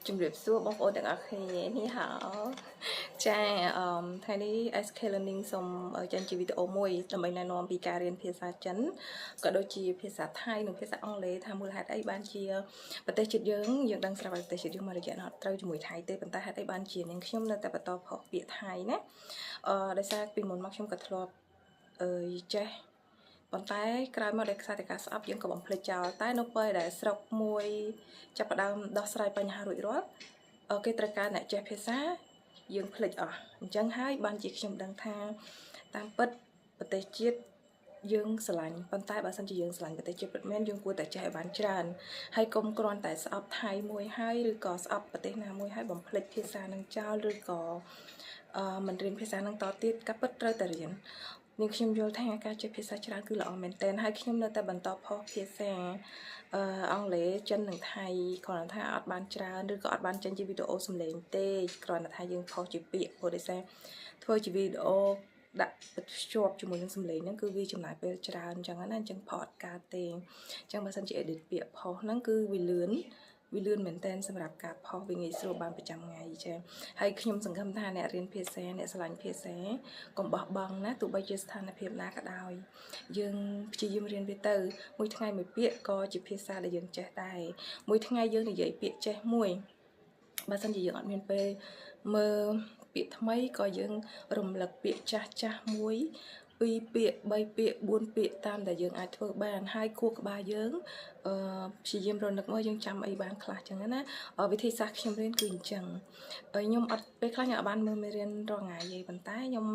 ជំរាបសួរបងប្អូនទាំងអស់គ្នានេះហៅចាអឺថ្ងៃនេះ SK Learning សូមចេញជាវីដេអូមួយដើម្បីណែនាំពីការរៀនភាសាចិនក៏ដូចជាភាសាថៃនិងភាសាអង់គ្លេសថាមូលហេតុអីបានជាប្រទេសជាតិយើងយើងដឹងស្រាប់ហើយប្រទេសជាតិយើងមករយៈនោះអត់ត្រូវជាមួយថៃទេប៉ុន្តែហេតុអីបានជានាងខ្ញុំនៅតែបន្តផុសពាក្យថៃណាអឺដោយសារពីមុនមកខ្ញុំក៏ធ្លាប់អឺចេះប៉ុន្តែក្រោយមកដែលខ្សែតការស្អប់យើងក៏បំភ្លេចចោលតែនៅពេលដែលស្រុកមួយចាប់ផ្ដើមដោះស្រាយបញ្ហារួចរាល់គេត្រូវការអ្នកចេះភាសាយើងភ្លេចអស់អញ្ចឹងហើយបានជាខ្ញុំដឹងថាតាមពិតប្រទេសជាតិយើងស្រឡាញ់ប៉ុន្តែបើសិនជាយើងស្រឡាញ់ប្រទេសជាតិពិតមែនយើងគួរតែចេះឲ្យបានច្រើនហើយកុំគ្រាន់តែស្អប់ថៃមួយហើយឬក៏ស្អប់ប្រទេសណាមួយហើយបំភ្លេចភាសានឹងចោលឬក៏អឺមិនរៀនភាសានឹងតទៀតក៏ពិតត្រូវតែរៀននាងខ្ញុំយល់ថាការចេះភាសាច្រើនគឺល្អមែនទែនហើយខ្ញុំនៅតែបន្តផុសភាសាអឺអង់គ្លេសចិននិងថៃគ្រាន់តែថាអត់បានច្រើនឬក៏អត់បានចេញជាវីដេអូសំឡេងទេគ្រាន់តែថាយើងផុសជាពាក្យព្រោះដោយសារធ្វើជាវីដេអូដាក់ភ្ជាប់ជាមួយនឹងសំឡេងហ្នឹងគឺវាចំណាយពេលច្រើនអញ្ចឹងណាអញ្ចឹងផុសអត់កើតទេអញ្ចឹងបើសិនជា edit ពាក្យផុសហ្នឹងគឺវាលឿនវាលឿនមែនតើសម្រាប់ការផុសវាងាយស្រួលបានប្រចាំថ្ងៃចាហើយខ្ញុំសង្ឃឹមថាអ្នករៀនភាសាអ្នកស្រឡាញ់ភាសាកុំបោះបង់ណាទោះបីជាស្ថានភាពណាក៏ដោយយើងព្យាយាមរៀនវាទៅមួយថ្ងៃមួយពាក្យក៏ជាភាសាដែលយើងចេះដែរមួយថ្ងៃយើងនិយាយពាក្យចេះមួយបើសិនជាយើងអត់មានពេលមើលពាក្យថ្មីក៏យើងរំលឹកពាក្យចាស់ចាស់មួយពីរពាក្យ3ពាក្យ4ពាក្យតាមដែលយើងអាចធ្វើបានហើយខួរក្បាលយើងអឺព្យាយាមរនឹកមើលយើងចាំអីបានខ្លះចឹងណាវិធីសាស្ត្រខ្ញុំរៀនគឺអញ្ចឹងខ្ញុំអត់ពេលខ្លះខ្ញុំអត់បានមើលមេរៀនរាល់ថ្ងៃទេប៉ុន្តែខ្ញុំ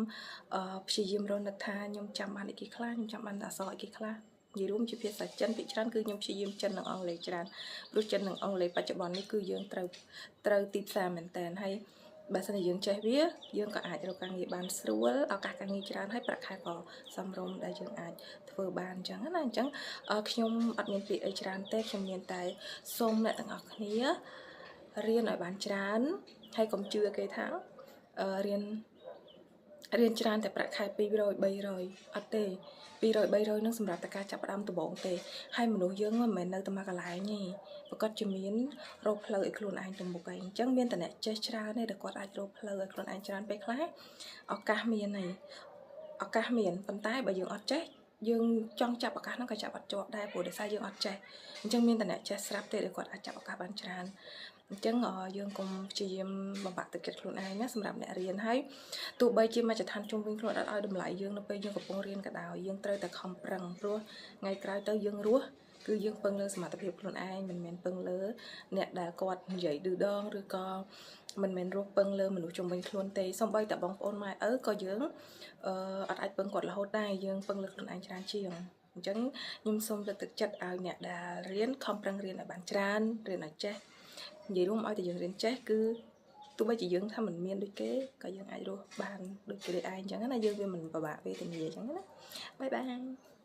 ព្យាយាមរនឹកថាខ្ញុំចាំបានអីគេខ្លះខ្ញុំចាំបានអក្សរអីគេខ្លះនិយាយរួមជាភាសាចិនភាគច្រើនគឺខ្ញុំព្យាយាមចិននិងអង់គ្លេសច្រើនព្រោះចិននិងអង់គ្លេសបច្ចុប្បន្ននេះគឺយើងត្រូវត្រូវទីផ្សារមែនតើហើយបើសិនជាយើងចេះវាយើងក៏អាចរកការងារបានស្រួលឱកាសការងារច្រើនហើយប្រាក់ខែក៏សមរម្យដែលយើងអាចធ្វើបានអញ្ចឹងណាអញ្ចឹងខ្ញុំអត់មានពាក្យអីច្រើនទេខ្ញុំមានតែសូមអ្នកទាំងអស់គ្នារៀនឲ្យបានច្រើនហើយកុំជឿគេថារៀនរៀនច្រើនតែប្រាក់ខែ200 300អត់ទេ200 300នឹងសម្រាប់តែការចាប់ផ្ដើមដំបូងទេហើយមនុស្សយើងមិនមែននៅតែមួយកន្លែងទេប្រកាសជាមានរកផ្លូវឲ្យខ្លួនឯងទៅមុខឯងអញ្ចឹងមានតែអ្នកចេះច្រើនទេដែលគាត់អាចរកផ្លូវឲ្យខ្លួនឯងច្រើនពេលខ្លះឱកាសមានហើយឱកាសមានប៉ុន្តែបើយើងអត់ចេះយើងចង់ចាប់ឱកាសហ្នឹងក៏ចាប់អត់ជាប់ដែរព្រោះដោយសារយើងអត់ចេះអញ្ចឹងមានតែអ្នកចេះស្រាប់ទេដែលគាត់អាចចាប់ឱកាសបានច្រើនអញ្ចឹងយើងកុំព្យាយាមបំបាក់ទឹកចិត្តខ្លួនឯងណាសម្រាប់អ្នករៀនហើយទោះបីជាមជ្ឈដ្ឋានជុំវិញខ្លួនអត់ឲ្យតម្លៃយើងនៅពេលយើងកំពុងរៀនក៏ដោយយើងត្រូវតែខំប្រឹងព្រោះថ្ងៃក្រោយទៅយើងរស់គឺយើងពឹងលើសមត្ថភាពខ្លួនឯងមិនមែនពឹងលើអ្នកដែលគាត់និយាយឌឺដងឬក៏មិនមែនរស់ពឹងលើមនុស្សជុំវិញខ្លួនទេសូម្បីតែបងប្អូនម៉ែឪក៏យើងអឺអត់អាចពឹងគាត់រហូតដែរយើងពឹងលើខ្លួនឯងច្រើនជាងអញ្ចឹងខ្ញុំសូមលើកទឹកចិត្តឲ្យអ្នកដែលរៀនខំប្រឹងរៀនឲ្យបានច្រើនរៀនឲ្យចេះនិយាយរួមឲ្យតែយើងរៀនចេះគឺទោះបីជាយើងថាមិនមានដូចគេក៏យើងអាចរស់បានដូចគេឯងអញ្ចឹងណាយើងវាមិនពិបាកវេទនាអញ្ចឹងណាbye bye.